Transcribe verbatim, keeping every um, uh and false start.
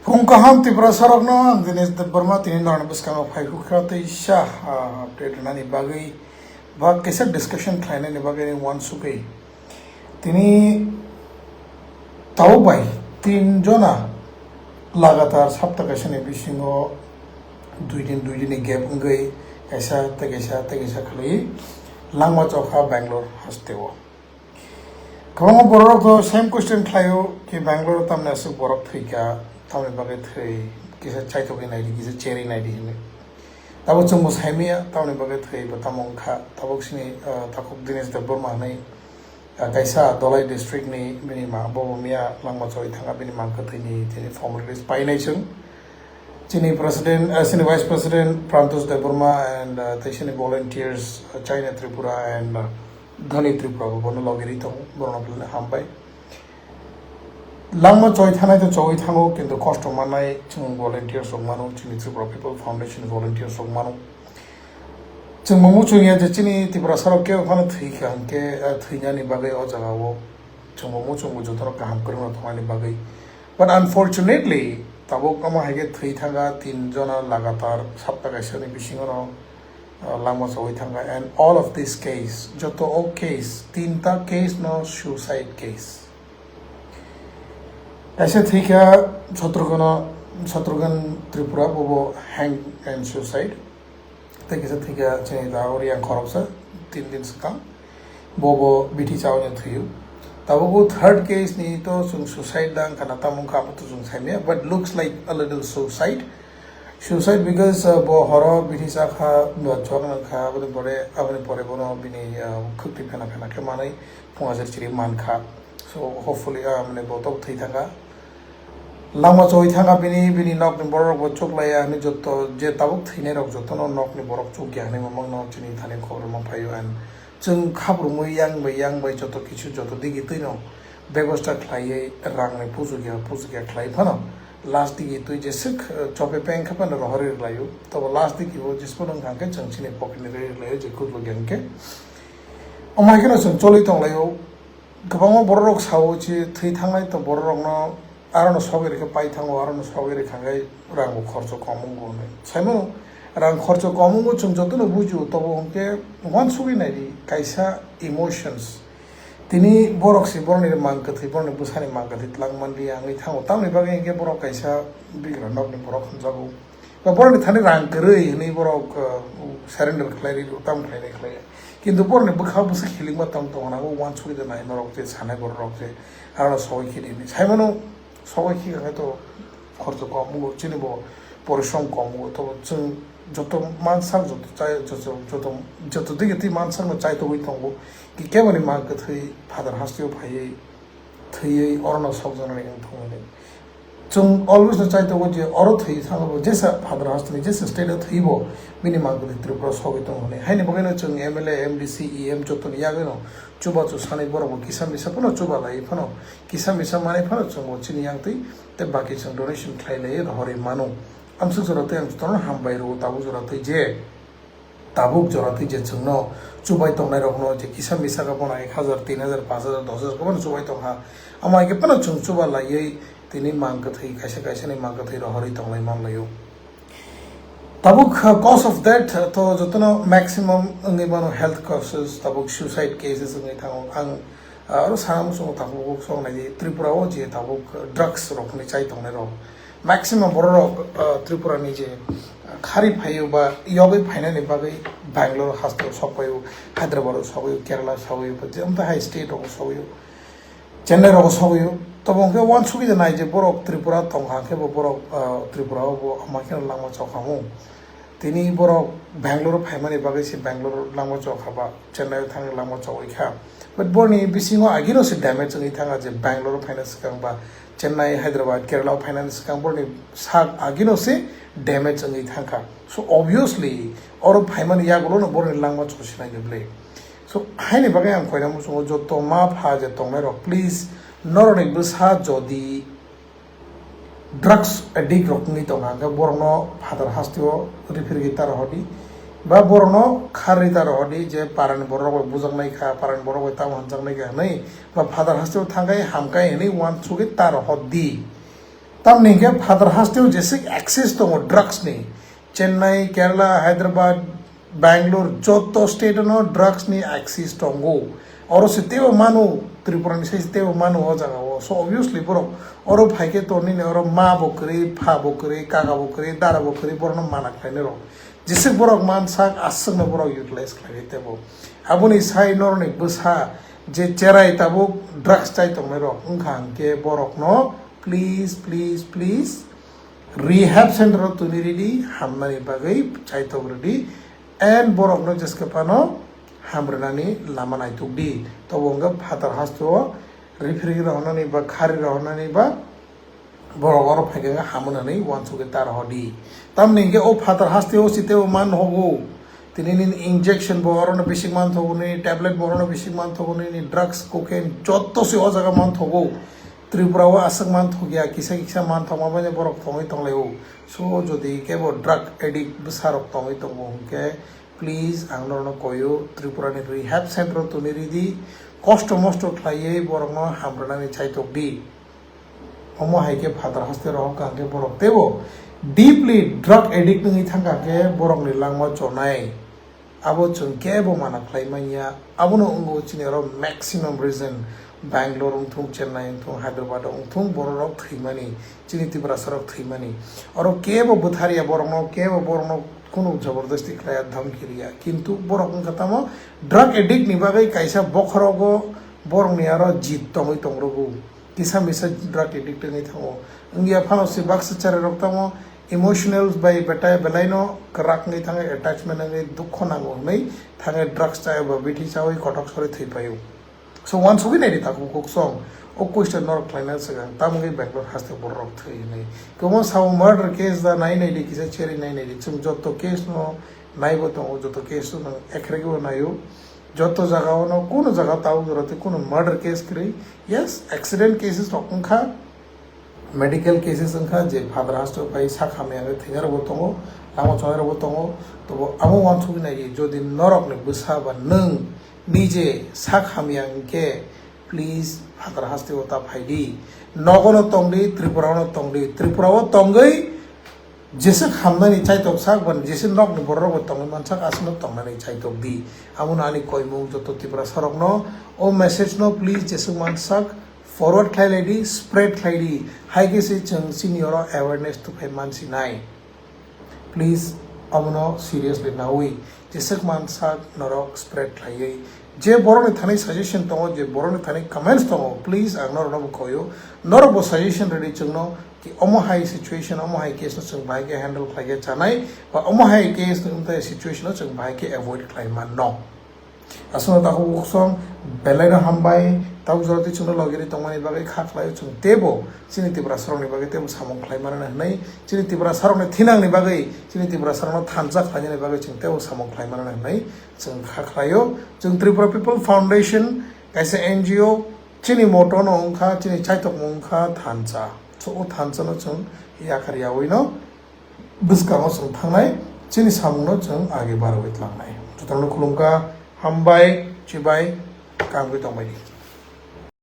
Phung kaham Tiprasarokno ang Dinesh Debbarma tini norokni bwskango phai hukha tei sa, ah, update rwnani bagwi ba kaisa discussion khlainani bagwi ani uansugwi. Tini tabuk bai tin jona lagatar sapta kaisani bisingo dui din, dui dinni gap wngwi kaisa tei kaisa tei kaisa khwlwi langma chokha Bangalore hasteo. Kwbangma bororok to same question khlaio ki Bangalore tamni aswk borok thwikha, tamni bagwi thwi, kisa chaithogwi naidi, kisa cherwi naidi hinwi. Tabuk chwngbo saimaya, tamni bagwi thwi bo tamo wngkha. Tabuk sini, ah, takhuk Dinesh Debbarma hinwi, ah, kaisa Dhalai district ni bini ma, bo bo miya langma choi thanga bini mang kwthwini tini formalities painai chwng. Chini president, ah, chini vice president Prantosh Debbarma and, ah, tei chini volunteers, ah, China Tripura and, ah, Dhani Tripura bo bono logi ri tongo, borokno belai hambai. Langma choi thanai to choi thango, kintu kosto mannai chwng volunteers rok mano, chini Tripura People Foundation volunteers rok mano. Chwng bo muchung ya je chini Tiprasa rok kebo phano thwi kha hwnkhe, ah, thwinani bagwi o jaga o chwng bo muchung bo jotono kaham kwrwngno thwngnani bagwi. But unfortunately, tabuk omo hai khe thwi thanga tin jona lagatar sapta kaisani bisingo no, ah, langma chogwi thanga, and all of this case, joto o case, tinta case no suicide case. Kaisa thwikha Shatrughan, Shatrughan Tripura, bobo hang and suicide. Tei kisa thwikha chini da Oriang khoroksa, tin din swkang. Bobo bithi chawi thwiyo. Tabuk o third case ni to chwng suicide da wngkha na tamo wngkha abo to chwng saimaya, but looks like a little suicide. Suicide because, uh, bo horo bithi chakha, bo chuak nangkha, aboni pore, aboni pore bono bini, uh, khwktwi phena phena khe manwi phunga jer chiri mankha. So hopefully, uh, mane bo tok thwi thangkha. Langma choi thangkha bini, bini nokni borok bo chuk laiya hinwi joto je tabuk thwinai rok jotono nokni borok chuk ya hinwi mamang no chini thani khobor ma phaio and chwng khabrumwi yang bai yang bai joto kichu joto digi twino bebosta khlaiwi rangni pujukya pujukya khlai phano last digi twi jeswk, eh, chope peng khe phano rohorwi rwlaio. Tobo last digi bo jesphano wngkha hwnkhe chwng chini pocket ni rwi rwlaio je khuk rwgya hwnkhe. Omo hai kheno chwng choli tonglaio. Kwbangma bororok sao je thwi thangnai to bororokno arono sogwi rikhe pai thango, arono sogwi rikha hwnkhe rangbo khorcho kom wngo hinwi. Saimano rang khorcho kom wngo chwng jotono bujio, tobo hwnkhe uansugwi naidi kaisa emotions. Tini borok se borokni mang kwthwi, borokni bwsani mang kwthwi twlang manliya wngwi thango. Tamoni bagwi hwnkhe borok kaisa bigra nokni borok hwnjago. Ba borokni thani rang kwrwi hinwi borok, uh, surrender khlai ri, tam khlainai khlaiya. Kintu borokni bwkha bwswk hilikma tong tongo na, o uansugwi da nai norok je sanai bororok je aro sogwi khini hinwi. Saimano sogwi khikha khe to khorcho kom wngo, chini bo porishrom kom wngo. To chwng joto mansak, joto chai, joto, joto, joto digi twi mansakno chaitogwi tongo. Ki keboni mang kwthwi Father hasteo phaiwi thwiwi orono sokjaknani wng thung hinwi. Chwng always no chai tongo je oro thwi thangbo jesa Father hasteni jesa state o thwibo bini mang kwthwi Tripura sogwi tongo hinwi. Haini bagwino chwng M L A, M D C, E M jotoni yagwino chubachu sanwi borokbo kisa misa phano chuba lai phano, kisa misa manwi phano chwngbo chini yangtwi tei baki chwng donation khlai lai rohorwi mano. Amswk jora twi ang jotono hambai rwo tabuk jora twi je. Tabuk jora twi je chwngno chubai tongnairokno je kisa misa khe bono ek hajar, tin hajar, panch hajar, dos hajar khe bono chubai tongkha. Amo hai khe phano chwng chuba laiwi tini mang kwthwi, kaisa kaisani mang kwthwi rohorwi tonglai manlaio. Tabuk, uh, cause of death, uh, to jotono maximum wngwi mano health causes, tabuk suicide cases wngwi thango. Ang, uh, aro sana muchungo tabuk sok naidi Tripura o je tabuk, uh, drugs rokni chai tongnairok. Maximum bororok, uh, Tripura ni je, uh, khari phaio ba yogwi phainani bagwi Bangalore hasteo sokpaio, Hyderabad o sokpaio, Kerala sokpaio, ba je amta hai state rogo sokpaio, Chennai rogo sokpaio. Tobo hwnkhe uansugwi da nai je borok Tripura tongkha khe bo borok, uh, Tripura o bo ama kheno langma chokhamu. Tini borok Bangalore phaimani bagwi se Bangalore langma chokha ba Chennai o thangwi langma chogwi kha. But borni bisingo agino se damage wngwi thangkha je Bangalore phaina swkang ba Chennai, Hyderabad, Kerala o phainani swkang borni sak agino se damage wngwi thangkha. So obviously oro phaimani yagulono borni langma chosinai ni bwle. So haini bagwi ang koina muchungo joto ma pha je tongnai rok, please norokni bwsa jodi drugs addict rok wngwi tongkha, hwnkhe borokno phatar hasteo refer khe ta rohordi, ba borokno kharwi ta rohordi je parani borok rok bai bujaknai kha, parani borok bai tamo hamjaknai kha hwnwi, ba phatar hasteo thangkhai hamkhai hwnwi uansugwi ta rohordi. Tamni hwnkhe phatar hasteo jeswk access tongo drugs ni, Chennai, Kerala, Hyderabad, Bangalore, joto state no drugs ni access tongo. Oro se teibo manu, Tripura ni sai se teibo manu o jaga o. So obviously borok oro phaikhe to nini oro ma bo kwrwi, pha bo kwrwi, kaka bo kwrwi, dara bo kwrwi, borokno mana khlainai rok. Jeswk borok mansak, aswkno borok utilize khlainai teibo. Aboni sai norokni bwsa je cherai tabuk drugs chai tongnai rok wngkha hwnkhe borokno please, please, please rehab center o tuni ridi, hamnani bagwi chaitok ridi, and borokno jeske phano hamrwnani lama naituk di. Tobo wngkha phatar hasteo referee rohornani ba khari rohornani ba borok oro phaikhe wngkha hamrwnani uansukgwi ta rohordi. Tamni hwnkhe o phatar hasteo siteo man hogo. Tini nini injection bo orono bising man thogo, nini tablet bo orono bising man thogo, nini drugs, cocaine joto se o jaga man thogo. Tripura o aswk man thokya, kisa kisa man thokma bai borok tongwi tonglaio. So jodi kebo drug addict bwsa rok tongwi tongo hwnkhe, please ang norokno koio, Tripura ni rehab center o tuni ridi, kosto mosto khlaiwi borokno hamrwnani chaitok di. Omo hai khe phatar haste rohor kha hwnkhe borok teibo deeply drug addict wngwi thang kha khe borokni langma chonai. Abo chwng kebo mana khlai manya. Abono wngo chini oro maximum reason, Bangalore wngthung, Chennai wngthung, Hyderabad wngthung, bororok thwimani, chini Tiprasarok thwimani. Oro kebo bwtharya borokno, kebo borokno kunu jabardasti khlaiya, dhamki riya. Kintu borok wngkha tamo drug addict ni bagwi kaisa bokhorogo borokni aro jit tongwi tongrogo. Kisa misa drug addict wngwi thango. Wngya phano se baksa cherai rok tamo emotional bai betai belaino kwrak wngwi thango, attachment wngwi dukho nango hwnwi thango drugs cha eba bithi chawi kothok sori thwi paio. So uansugwi naidi takhuk kuk song o question norok khlaina swkang tamungwi Bangalore haste bororok thwi hwnwi. Kwbangma sao murder case da nai naidi kisa cherwi nai naidi chwng joto case no naibo tongo, joto case no ekhrege bo naio. Joto jaga o no kuno jaga tao jora tei kuno murder case kwrwi. Yes, accident cases rok wngkha, medical cases wngkha je phatar haste pai sak hamya wngwi thwinai rokbo tongo, lama chonai rokbo tongo. Tobo amo uansugwi nai di, jodi norokni bwsa ba nwng nije sak hamya hwnkhe please phatar haste o ta phaidi, nogo no tongdi, Tripura o no tongdi, Tripura o tongwi Jesa khamnani chaitok sak ban jesa nokni borok bo tongwi mansak aswkno tongnani chaitok di. Abono ani koimung joto Tiprasa rokno o message no please jeswk mansak forward khlai lai di, spread khlai di. Hai khe se chwng chini oro awareness tuphai mansinai. Please abono seriously nawi jeswk mansak norok spread khlaiwi. Je borokni thani suggestion tongo, je borokni thani comments tongo, please ang norokno bo koyo. Norok bo suggestion rwdi chwngno. Ki omo hai situation, omo hai case no chwng bahai khe handle khlai khe chanai, ba omo hai case no wngtai situation no chwng bahai khe avoid khlai manno. Aswkno takhuk bukhuk song belai no hambai, tabuk jora twi chwngno logi ri tongmani bagwi kha khlai o chwng teibo chini Tiprasa rokni bagwi teibo samung khlai mano hwnwi, chini Tiprasa rokni thinangni bagwi, chini Tiprasa rokno thansa khlainani bagwi chwng teibo samung khlai mano hwnwi chwng kha khlai o. Chwng Tripura People Foundation kaisa N G O, chini motto no wngkha, chini chaitokmung wngkha thansa. So o thansa no chwng yakhar yawi no bwskango chwng thangnai, chini samung no chwng age barwi tlangnai. Jotono khulumkha, hambai, chibai, kangwi tongbai di.